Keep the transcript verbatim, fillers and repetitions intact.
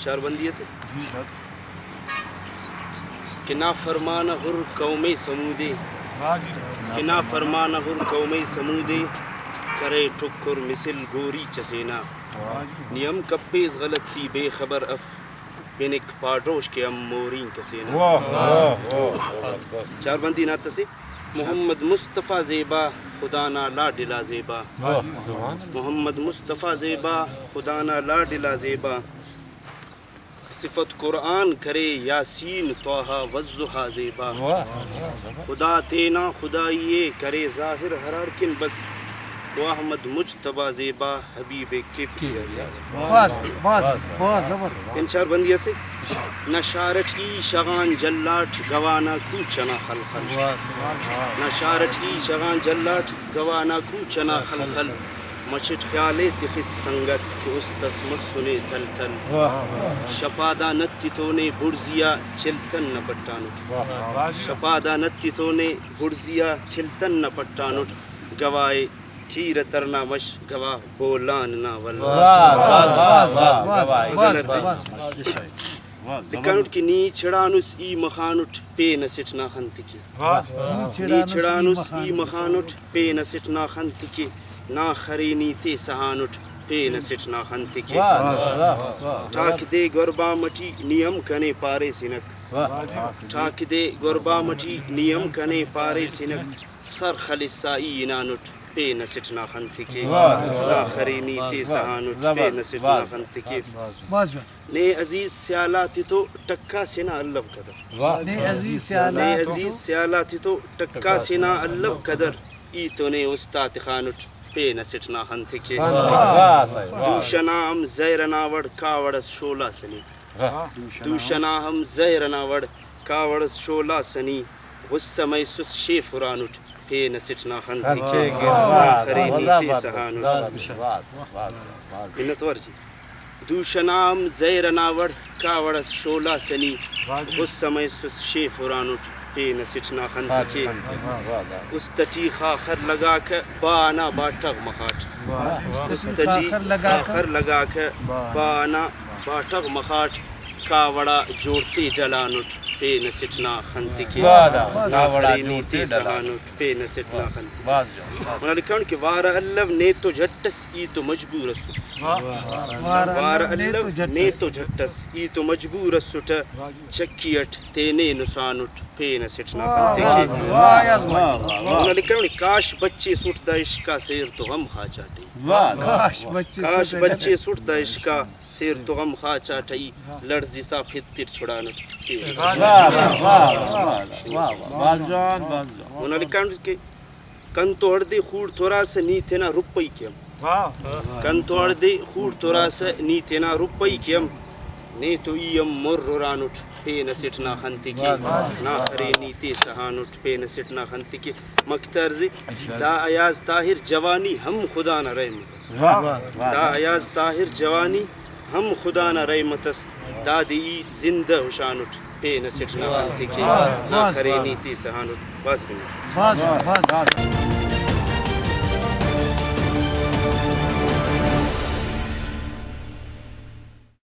چار بندی اسے۔ جی۔ کہ نافرمان ہر قوم سمودے، واہ جی۔ کہ نافرمان ہر قوم سمودے، کرے ٹکر مثل گوریچ اسے نا۔ واہ جی۔ نی ہم کپیس غلطی بے خبر اف، بنک پاڈوش کہ ہم مورینک اسے نا۔ واہ، واہ، واہ۔ چار بندی نا تسے۔ محمد مصطفیٰ زیبا، خدا نا لاڈلا زیبا۔ واہ۔ محمد مصطفیٰ زیبا، خدا نا لاڈلا زیبا۔ صفت قرآن کرے یاسین، طٰہٰ والضحیٰ زیبا۔ واہ۔ خدا تینا خدائی ءِ کرے ظاہر ہراڑکن بس، او احمد مجتبیٰ زیبا، حبیب کبریا زیبا۔ بس، بس، بس، زبردست۔ پین چار بندی اسے۔ نشارٹ ای شغان جلاٹ، گوانا کوچہ نا خلخل۔ واہ، سبحان اللہ۔ نشارٹ ای شغان جلاٹ، گوانا کوچہ نا خلخل۔ مچٹ خیال ءِ تخس سنگت، کہ است اس مسنے تل تل۔ واہ۔ شپادا نتتونے بڑزیا چلتن نہ پٹانٹ۔ واہ۔ شپادا نتتونے بڑزیا چلتن نہ پٹانٹ۔ گواہ ءِ کیرتر نا مش، گواہ بولان نا ولدا۔ واہ، واہ، واہ، واہ، واہ، واہ، غزل واہ، ارفے۔ واہ، واہ۔ لکھانٹ کہ نی چڑانس ای مخانٹ، پین اسٹ نا خن تکے۔ واہ۔ نی چڑانس ای مخانٹ، پین اسٹ نا خن تکے۔ نا خرینی تے سہانٹ، پین اسٹ نا خن تکے۔ واہ، واہ، واہ۔ ٹاک دے گربام اٹی نی ہم کنے پاریسنک۔ واہ۔ ٹاک دے گربام اٹی نی ہم کنے پاریسنک۔ سر خلسا ای ہنانٹ، پین اسٹ نا خن تکے۔ واہ۔ نا خرینی تے سہانٹ، زبر، پین اسٹ نا خن تکے۔ بھاز جوان۔ نے عزیز سیال آتے تو ٹکا سے نا الو قدر۔ واہ۔ نے عزیز سیال نے آتے تو عزیز سیال آتے تو ٹکا سے نا الو قدر۔ ای تو نے استاد خانٹ، پین اسٹ نا خن تکے۔ واہ، واہ، واہ۔ دوشنا ہم زہر ئنا وڑ، کاوڑ اس شولا سنی۔ واہ۔ دوشنا ہم زہر ئنا وڑ، کاوڑ اس شولا سنی۔ غصہ مئیسس شیف ہرانٹ، پین اسٹ نا خن تکے۔ واہ، خرینی واہ، تے واہ، سہانٹ۔ واہ، واہ، واہ، واہ۔ منت وار جی۔ دوشنا ہم زہر ئنا وڑ، کاوڑ اس شولا سنی۔ واہ جی۔ غصہ مئیسس شیف ہرانٹ، پین اسٹ نا خن تکے۔ واہ، واہ، واہ۔ است ٹی خاخر لگاکہ با ئنا باٹغ مخاٹ۔ واہ۔ است ٹی خاخر لگاکہ با ئنا باٹغ مخاٹ۔ کاوڑا جوڑ تے ڈلانٹ، پین اسٹ نا خن تکے۔ واہ، واہ۔ نا خرینی تے سہانٹ، پین اسٹ نا خن تکے۔ بھاز جوان، بھاز۔ اونا لکھانٹ کہ وارہ الو نے تو جھٹ اس، ای تو مجبور اسٹ۔ واہ۔ وارہ الو نے تو جھٹ اس، ای تو مجبور اسٹ۔ چکی اٹ تینے نسانٹ، پین اسٹ نا خن تکے۔ واہ، واہ، واہ، واہ۔ اونا لکھانٹ کاش بچے سٹ دا عشق آ، سیر تو غم خاچاٹی۔ واہ۔ کاش بچے کاش سٹ بچے سٹ دا عشق آ، سیر تو غم خاچاٹئی، لڑزسا پھتٹ چھڑانٹ۔ واہ، واہ، واہ، واہ، واہ، واہ، واہ۔ بھاز جوان، بھاز جوان۔ اونا لکھانٹ کہ کن تو ہڑدے خوڑ توراسہ نی تینا رپئی کہ ہم۔ واہ۔ کن تو ہڑدے خوڑ توراسہ نی تینا رپئی کہ ہم۔ نے تو ای ہم مر ہرانٹ، پین اسٹ نا خن تکے۔ واہ، واہ۔ نا خرینی تے سہانٹ، پین اسٹ نا خن تکے۔ مک طرز، دا ایاز طاہر جوانی ہم خدا نا رحمت۔ واہ، واہ، واہ۔ دا ایاز طاہر جوانی ہم خدا نا رحمت اس، دادے ای زندہ ہشانٹ، پین اسٹ نا خن تکے، واہ، نا واہ، خرینی تے سہانٹ۔ بھاز منت۔ بھاز، بھاز۔